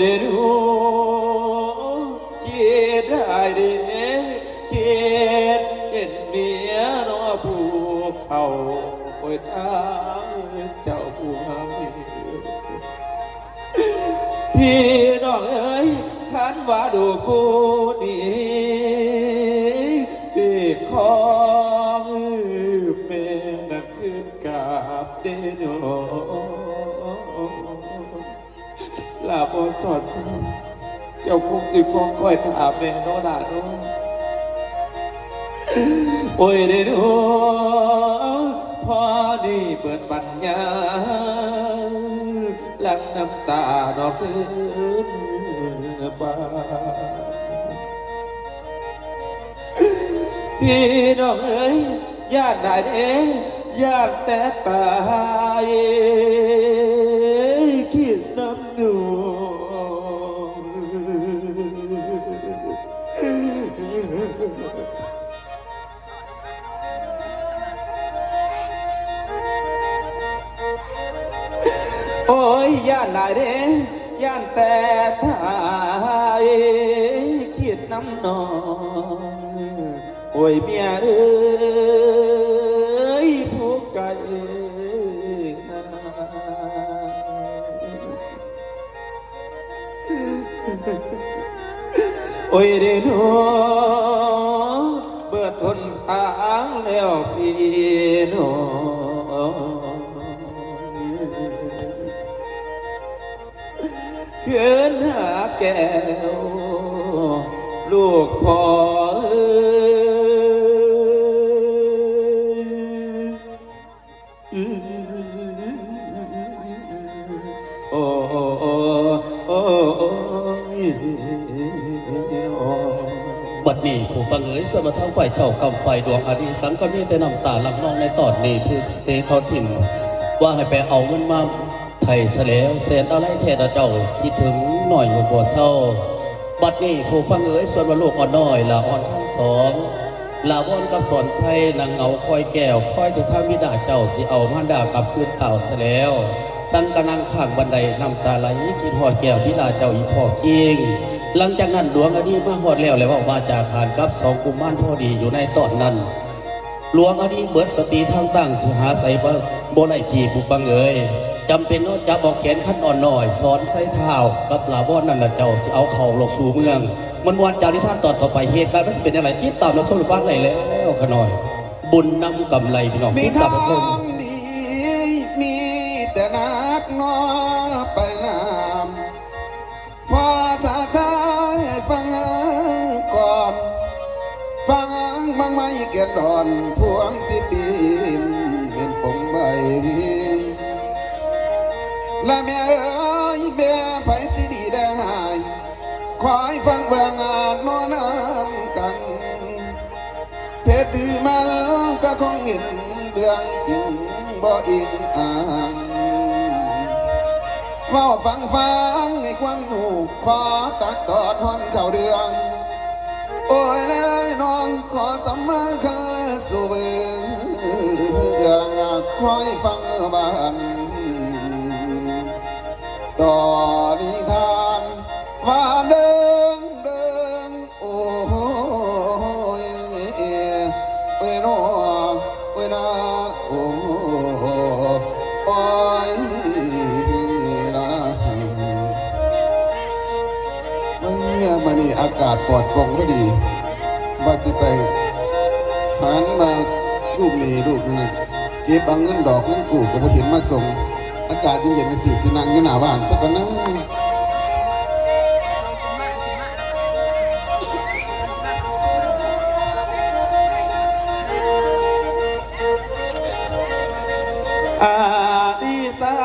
ເດໂນ ຄິດໄດ້ເດ ຄິດເຫັນເມຍເນາະ ຜູ້ເຖົ້າ ໂອ້ຍ ທາງເຈົ້າຜູ້ໃຫ້ ພີ່ນ້ອງເອີຍ ຄັນວ່າລູກຜູ້ນີ້ ຊິຄອງແມ່ນັ້ນຄືນກັບເດໂນ. ລາບອນສອນສາຍ ເຈົ້າຄົງຊິຄອງຄອຍຖ້າແມ່ເນາະຫຼາເນາະ. ໂອ້ຍເດໂນ ພໍນີ້ເບີດບັນຍາ ຫຼັ່ງນ້ຳຕາເນາະຄືນບ້ານ. ພີ່ນ້ອງເອີຍ ຢ້ານຫຼາຍເດ້ ຢ້ານແຕ່ຕາຍ ຄິດນຳໜູ. ໂອ້ຍ ຢ້ານຫຼາຍເດ້ ຢ້ານແຕ່ຕາຍ ຄິດນຳນ້ອງ ໂອ້ຍ ເມຍເອີຍ ຜູ້ໄກນາ. ໂອ້ຍເດໂນ ເບີດຫົນທາງແລ້ວພີ່ນ້ອງ ຄືນຫາແກ້ວລູກພໍ່ເອີຍ. ບັດນີ້ຜູ້ຟັງເອີຍ ສ່ວນວ່າທາງຝ່າຍເຖົ້າກ້ຳຝ່າຍດວງອະດີສັງ ກໍມີແຕ່ນ້ຳຕາຫຼັ່ງນອງໃນຕອນນີ້ ຖືກເຕະເຂົາຖິ້ມ ວ່າໃຫ້ໄປເອົາເງິນມາໄຖ່ຊະແລ້ວ ແສນອາໄລແທ້ລະເຈົ້າ ຄິດເຖິງນ້ອຍຢູ່ບໍ່ເຊົາ. ບັດນີ້ຜູ້ຟັງເອີຍ ສ່ວນວ່າລູກອ່ອນນ້ອຍ ຫຼ້າອ່ອນທັງສອງ ຫຼ້າວອນກັບສອນໄຊ ນັ່ງເຫງົາຄອຍແກ້ວ ຄອຍແຕ່ທາງບິດາເຈົ້າ ຊິເອົາມານດາກັບຄືນຕາວຊະແລ້ວ. ສັງກະນັ່ງຂ້າງບັນໄດ ນ້ຳຕາໄຫຼ ຄິດຮອດແກ້ວບິດາເຈົ້າອີ່ພໍ່ຄີງ. ຫຼັງຈາກນັ້ນ ຫຼວງອະດີມາຮອດແລ້ວ ແລະ ເວົ້າວາຈາຂານກັບສອງກຸມມານພໍດີຢູ່ໃນຕອນນັ້ນ. ຫຼວງອະດີເບີດສະຕິທາງຕັ້ງ ຊິຫາໃສບໍ່ ບໍ່ໄດ້ທີ່ຜູ້ຟັງເອີຍ. ຈຳເປັນເນາະ ຈັບເອົາແຂນຄັນອ່ອນນ້ອຍ ສອນໄຊທ້າວກັບຫຼ້າວອນນັ້ນລະເຈົ້າ ຊິເອົາເຂົ້າລອກສູ່ເມືອງ. ມ່ວນໆ ຈາກນິທານຕອນຕໍ່ໄປ ເຫດການມັນຊິເປັນຈັ່ງໃດ ຕິດຕາມຮັບຊົມຮັບຟັງໄດ້ແລ້ວຂະນ້ອຍ. ບຸນນຳກຳໄລ ພີ່ນ້ອງ ຕິດຕາມຮັບຊົມ. ມີແຕ່ໜັກໜໍ່ໄປນຳ ພໍສາທາໃຫ້ຟັງກ່ອນ ຟັງບັ້ງໄມ້ແກ່ນດອນ ພວງຊິປີນເປັນປົງໃບ ລະແມ່ເອີຍ ແມ່ໃຜຊິດີແດ່ຮ້າຍ ຄອຍຟັງເບິ່ງອານນອນນຳກັນ. ເພດຫຼືມັນກໍຄົງເຫັນເລື່ອງຈິງບໍ່ອີງອ້າງ ເວົ້າຟັງຟັງໃຫ້ຄວນຮູ້ ຂໍຕັດຕອນຮ່ອນເຂົ້າເລື່ອງ ໂອ້ຍເອີຍນ້ອງ ຂໍສຳມາຄັນສູ່ເບິ່ງ ຄອຍຟັງບ້ານ ຕໍ່ນິທານວ່າເດີງເດີງ ໂອ້ຍ ເອີຍ ໂອ້ຍນອ ໂອ້ຍນາ ໂອ້ຍ ໂອ້ຍນາ. ເອີ ມື້ນີ້ອາກາດປອດໂປ່ງພໍດີ ວ່າຊິໄປຫັນວ່າລູກໜີ້ລູກນັ້ນ ເກັບເອົາເງິນດອກເງິນກູ້ກໍບໍ່ເຫັນມາສົ່ງ. ອາກາດເຢັນໆ ຈັ່ງຊີ້ ຊິນັ່ງຢູ່ໜ້າບ້ານຊະກ່ອນນະ. ອາດີສາ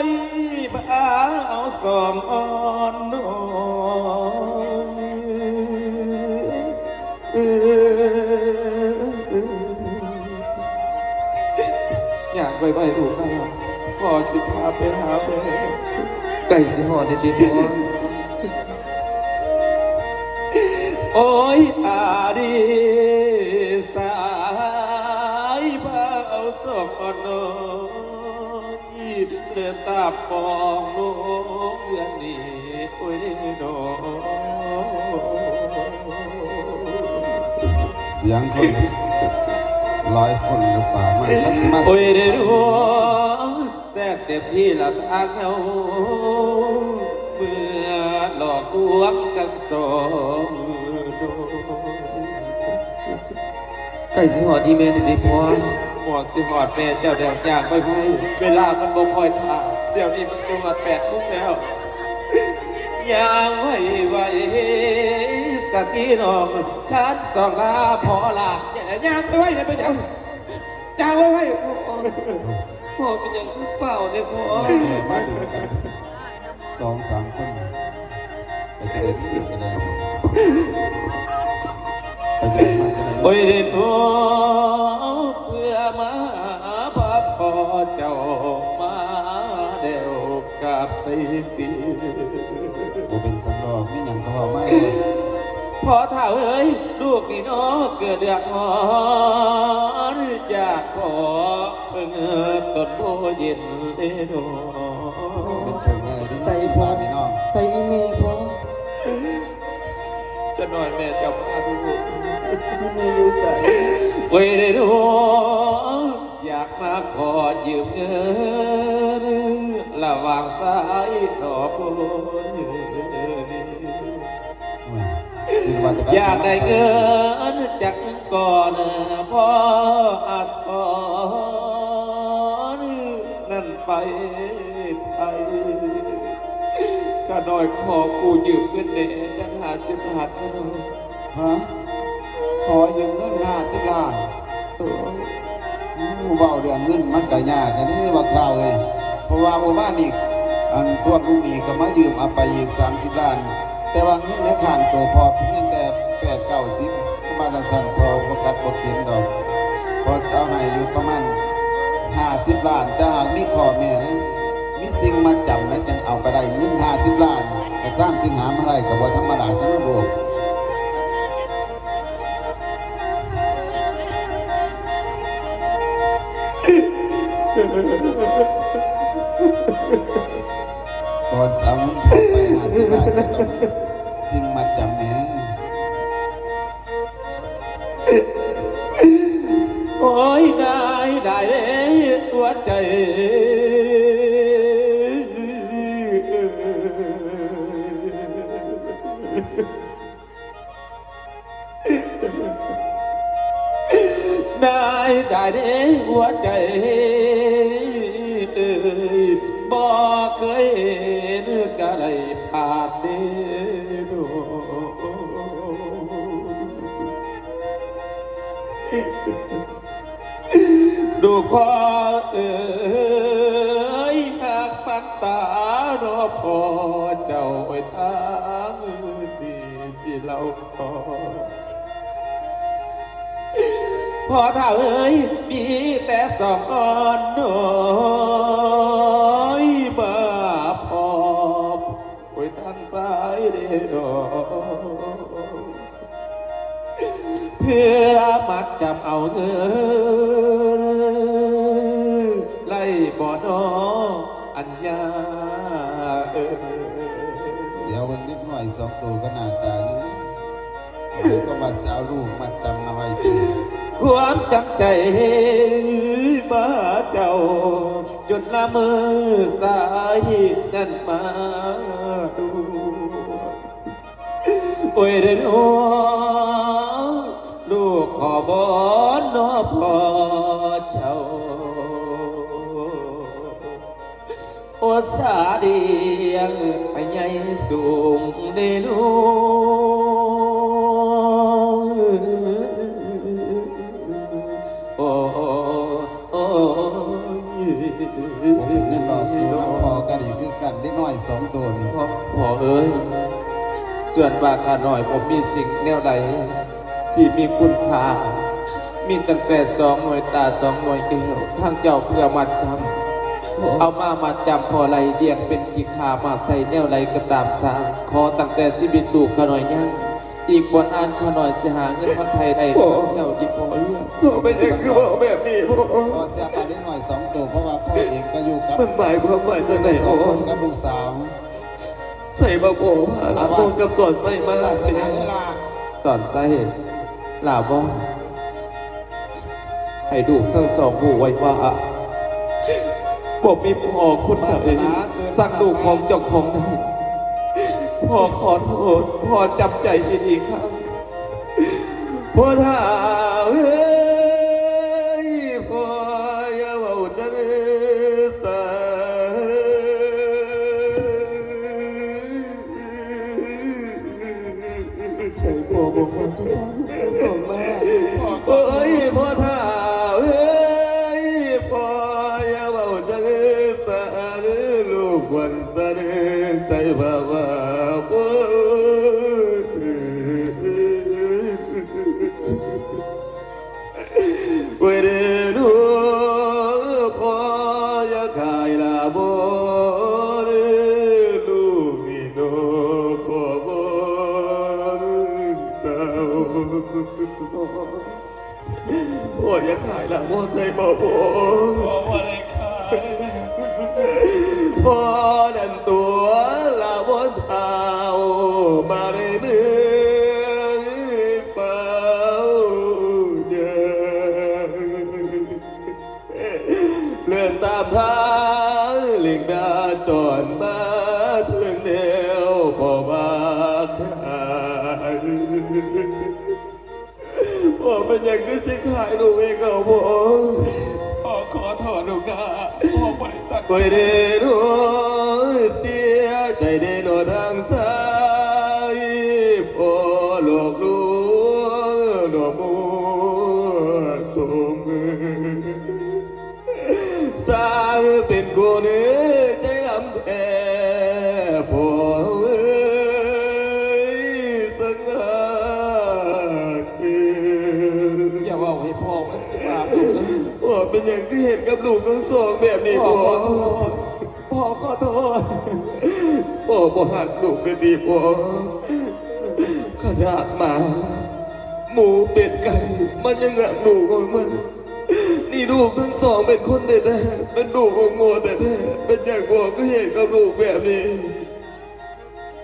ຍບ່າວສອງອ່ອນນ້ອຍ ຍ່າງໄວໆ ລູກ ພໍ່ຊິພາໄປຫາແມ່. ໃກ້ຊິຮອດແລ້ວຕິພໍ່. ໂອ້ຍ ອາດີສາຍບ່າວສອງອ່ອນນ້ອຍ ເດີນຕາມປອງລົງ ເດືອນນີ້ ໂອ້ຍເນາະ ສຽງຄົນຫຼາຍຄົນຫຼືປ່າໄມ້ ໂອ້ຍເນາະ ແຊງເຕັມທີ່ລະທາງເຮົາ ເມື່ອຫຼອກລວງກັນສອງ ໃກ້ຊິຮອດອີ່ແມ່ແລ້ວເດພໍ່. ໝອດຊິຮອດແມ່ເຈົ້າແລ້ວ ຍ່າງໄວໆ ເວລາມັນບໍ່ຄ່ອຍຖ້າ ດຽວນີ້ມັນຊິຮອດແປດໂມງແລ້ວ. ຍ່າງໄວໆ ສະຕິນ້ອງ ຄັນສອງລາພໍ່ລາ ຍ່າງໄວໆ ໄປເຈົ້າ ຍ່າງໄວໆ. ພໍ່ ພໍ່ເປັນຫຍັງຄືຟ້າວແທ້ພໍ່? ມາດຶງກັນ ສອງສາມຄົນ ໄປກະໄດ້ ໄປກະໄດ້ ໄປກະໄດ້ ມາກະໄດ້. ໂອ້ຍເນາະ ເພື່ອມາຫາພະພໍ່ເຈົ້າ ມາແລ້ວກາບໃສ່ຕີນ ບໍ່ເປັນຫຍັງດອກ ມີຫຍັງກໍເວົ້າມາເລີຍ. ພໍ່ທ້າວເອີຍ ລູກນີ້ເນາະ ເກີດເດືອດຮ້ອນ ຢາກຂໍ ເພິ່ງຕົນໂພເຢັນເດໂນ. ເປັນເຖິງແນວໃດ ໃສ່ພໍ່ ນີ້ເນາະ ໃສ່ອີ່ແມ່ພໍ່? ຈະໜ້ອຍແມ່ເຈົ້າມາດູ ອີ່ແມ່ຢູ່ໃສ? ໂອ້ຍເດໂນ ຢາກມາຂໍຢືມເງິນ ລະຫວ່າງສາຍດອກໂພ. ໂອ້ຍ ຢາກໄດ້ເງິນຈັກໜຶ່ງກ່ອນ ພໍອາດຖອນນັ້ນໄປໄທ. ຂ້ານ້ອຍຂໍກູ້ຢືມເງິນແດ່ຈັກຫ້າສິບລ້ານຂ້ານ້ອຍ. ຮະ? ຂໍຢືມເງິນຫ້າສິບລ້ານ? ໂອ້ຍ ເວົ້າເລື່ອງເງິນມັນກະຍາກແດ່ເດ້ບັກທ້າວເອີຍ ເພາະວ່າມື້ວານນີ້ ອັນພວກລູກໜີ້ກໍມາຢືມເອົາໄປອີກສາມສິບລ້ານ ແຕ່ວ່າເງິນໃນຂ້າງໂຕພໍ່ພຽງແຕ່ແປດເກົ້າສິບ ປະມານຈັ່ງຊັ້ນ ພໍ່ບໍ່ກັດບໍ່ເຂັນດອກ ພໍ່ຊິເອົາໃຫ້ຢູ່ປະມານຫ້າສິບລ້ານ ແຕ່ຫາກມີຂໍ້ແມ້ນ ມີສິ່ງມັດຈຳແລ້ວຈັ່ງເອົາກະໄດ້ ເງິນຫ້າສິບລ້ານ ກະສາມສິບຫ້າມາໄດ້ ກະບໍ່ທຳມະດາຊັ້ນເນາະລູກ. ກ່ອນຊິເອົາເງິນພໍ່ໄປຫ້າສິບລ້ານ ກໍຕ້ອງສິ່ງມັດຈຳແດ່. ໂອ້ຍ ນາຍ ນາຍເດ້ ຫົວໃຈ ນາຍ ນາຍເດ້ ຫົວໃຈເອີຍ ບໍ່ເຄີຍເຫັນກະໄດ້ພາດເດໂດ. ລູກພໍ່ເອີຍ ຫາກປັນຕາເນາະພໍ່ເຈົ້າ ໂອ້ຍ ທາງນີ້ຊິເລົ່າຂໍ ພໍ່ທ້າວເອີຍ ມີແຕ່ສອງອ່ອນນ້ອຍມາພໍບ ໂອ້ຍ ທ່ານຊາຍເດໂດ ເພື່ອມັດຈຳເອົາເງິນ ໄດ້ບໍ່ນໍອັນຍາເອີຍ. ດຽວເບິ່ງເດັກນ້ອຍສອງໂຕກໍໜ້າຕາດີ ກໍວ່າຊິເອົາລູກມັດຈຳມາໄວ້ຕິ. ຄວາມຈຳໃຈມາເຈົ້າ ຈົນລະເມີສາຍນັ້ນມາດ້ວຍ ໂອ້ຍເດີນ້ອງ ລູກຂໍວອນເນາະພໍ່ເຈົ້າ ໂອດສາລ້ຽງໃຫ້ໃຫຍ່ສູງເດີລູກ ໂອ້ຍ ບໍ່ເປັນຫຍັງດອກ ຢູ່ນຳພໍ່ກໍດີຄືກັນ ເດັກນ້ອຍສອງໂຕນີ້. ພໍ່ເອີຍ ສ່ວນວ່າຂ້ານ້ອຍບໍ່ມີສິ່ງແນວໃດ ທີ່ມີຄຸນຄ່າ ມີຕັ້ງແຕ່ສອງໜ່ວຍຕາສອງໜ່ວຍແກ້ວ ທາງເຈົ້າເພື່ອມັດຈຳ ເອົາມາມັດຈຳພໍໄລ່ລ້ຽງເປັນຂີ້ຂ້າໝາກໄສ້ແນວໃດກໍຕາມຊ່າງ ຂໍຕັ້ງແຕ່ຊີວິດລູກຂ້ານ້ອຍຍັງ ອີກບໍ່ນານຂ້ານ້ອຍຊິຫາເງິນມາໄຖ່ໄດ້ ພໍ່ ເຈົ້າອີກພໍເລື່ອງ. ພໍ່ເປັນຫຍັງຄືເວົ້າແບບນີ້ພໍ່? ພໍ່ເສຍໄປເດັກນ້ອຍສອງໂຕ ເພາະວ່າພໍ່ເອງກໍຢູ່ກັບ ມັນໝາຍຄວາມວ່າຈັ່ງໃດພໍ່? ກັບລູກສາວ. ໃສມາບອກວ່າຫຼານໂດນກັບສອນໄຊມາຊິນະ. ສອນໄຊ, ຫຼ້າບອນ ໃຫ້ລູກທັງສອງຮູ້ໄວ້ວ່າ ບໍ່ມີພໍ່ຄົນໃດສັ່ງລູກຂອງເຈົ້າຂອງໄດ້. ພໍ່ຂໍໂທດ, ພໍ່ຈຳໃຈອີກຄັ້ງ. ພໍ່ທ້າວເອີຍ, ພໍ່ຢ່າເວົ້າຈັ່ງຊັ້ນ. ໃສ່ພໍ່ບອກວ່າຈະພາລູກທັງສອງມາ. ໂອ້ຍ ພໍ່ທ້າວເອີຍ, ພໍ່ຢ່າເວົ້າຈັ່ງຊັ້ນ, ລູກຄວນສັ່ນໃຈພາວາໂອ້ຍ. ໂອ້ຍເດີລູກ, ພໍ່ຢ່າຂາຍຫຼ້າບໍເດີ, ລູກນີ້ນ້ອງຂໍວອນເຈົ້າ. ພໍ່ຢ່າຂາຍຫຼ້າບອນໄດ້ບໍ່ພໍ່? ພໍ່ບໍ່ໄດ້ຂາຍ. ພໍ່ນັ້ນຕົວະຫຼ້າບອນທ້າວມາໃນເມືອງຟ້າວໃຫຍ່. ເດີນຕາມທາງເລັງດາຈອນມາເຖິງແນວພໍ່ມາຂາຍ. ພໍ່ເປັນຫຍັງຄືຊິຂາຍລູກໃຫ້ເຂົາພໍ່? ພໍ່ຂໍໂທດລູກຫຼ້າ, ພໍ່ບໍ່ໄດ້ຕັ້ງໃຈ. ໂອ້ຍເດີລູກ, ເສຍໃຈເດີເນາະທາງຊາຍ, ພໍ່ຫຼອກລວງເນາະໝູ່ຕົວເມືອງ. ສ້າງເປັນຄົນໃຈດຳແທ້ ພໍ່ເອີຍ ສັງຫານ. ຢ່າເວົ້າໃຫ້ພໍ່ມັນເສຍບາບລູກເອີຍ. ພໍ່ເປັນຫຍັງຄືເຮັດກັບລູກທັງສອງແບບນີ້ ພໍ່? ພໍ່ຂໍໂທດ. ພໍ່ບໍ່ຮັກລູກເລີຍຕິພໍ່? ຂະໜາດໝາ ໝູ ເປັດ ໄກ່ ມັນຍັງຮັກລູກຂອງມັນ. ນີ້ລູກທັງສອງເປັນຄົນແທ້ໆ ເປັນລູກຂອງພໍ່ແທ້ໆ ເປັນຫຍັງພໍ່ຄືເຮັດກັບລູກແບບນີ້?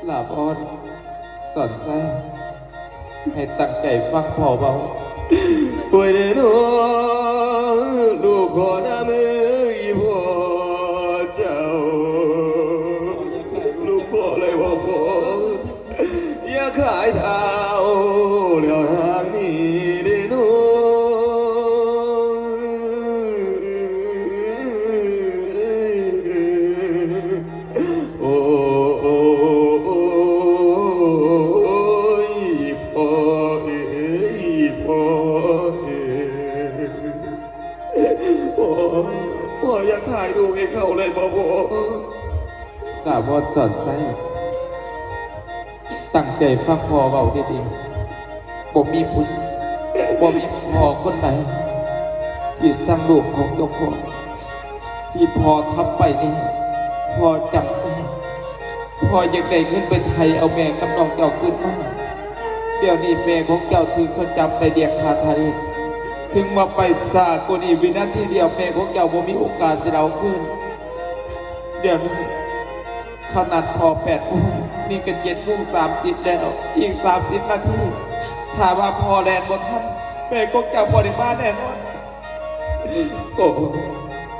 ຫຼ້າບອນ ສອນໄຊ ໃຫ້ຕັ້ງໃຈຟັງພໍ່ເວົ້າ. ໂອ້ຍເດີນ້ອງ ລູກຂໍນຳອີ່ພໍ່ເຈົ້າ ລູກຂໍໄດ້ບໍ່ພໍ່? ຢ່າຂາຍທ້າວແລ້ວທາງນີ້ເດ້ນ້ອງ. ໂອ້ຍ ພໍ່ເອີຍ ພໍ່ເອີຍ. ພໍ່ ພໍ່ຢ່າຂາຍລູກໃຫ້ເຂົາເລີຍບໍ່ພໍ່? ຫຼ້າບອນ ສອນໄຊ ຕັ້ງໃຈຟັງພໍ່ເວົ້າດີໆ. ບໍ່ມີຜູ້ ບໍ່ມີພໍ່ຄົນໃດທີ່ສັ່ງລູກຂອງເຈົ້າຂອງ ທີ່ພໍ່ທຳໄປນີ້ ພໍ່ຈຳໄດ້. ພໍ່ຢາກໄດ້ເງິນໄປໄຖ່ເອົາແມ່ກັບນ້ອງເຈົ້າຄືນມາ. ດຽວນີ້ແມ່ຂອງເຈົ້າຖືກເຂົາຈັບໄປລຽກຄ່າໄຖ່. ເຖິງວ່າໄປຊ້າກວ່ານີ້ວິນາທີດຽວ ແມ່ຂອງເຈົ້າບໍ່ມີໂອກາດຊິໄດ້ເອົາຄືນ. ດຽວນີ້ເຂົານັດພໍ່ແປດໂມງ ນີ້ກໍເຈັດໂມງສາມສິບແລ້ວ. ອີກສາມສິບນາທີ ຖ້າວ່າພໍ່ແລ່ນບໍ່ທັນ ແມ່ຂອງເຈົ້າບໍ່ໄດ້ມາແນ່ນອນ. ໂອ້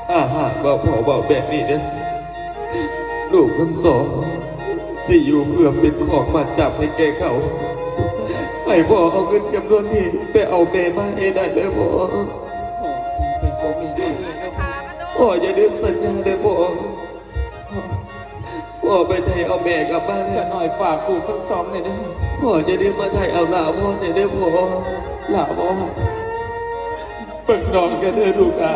ຖ້າຫາກວ່າພໍ່ເວົ້າແບບນີ້ເດີ ລູກທັງສອງຊິຢູ່ເພື່ອເປັນຂອງມັດຈຳໃຫ້ແກ່ເຂົາ. ໃຫ້ພໍ່ເອົາເງິນຈຳນວນນີ້ໄປເອົາແມ່ມາໃຫ້ໄດ້ເດີພໍ່. ພໍ່ ໄປເອົາແມ່ມາໃຫ້ເດີພໍ່. ພໍ່ຢ່າລືມສັນຍາເດີພໍ່. ພໍ່ໄປໄຖ່ເອົາແມ່ກັບມາເດີ. ຂ້ານ້ອຍຝາກລູກທັງສອງແດ່ເດີ. ພໍ່ຢ່າລືມມາໄຖ່ເອົາຫຼ້າພອນແດ່ເດີພໍ່. ຫຼ້າພອນ ເບິ່ງນ້ອງແດ່ເດີລູກຫຼ້າ.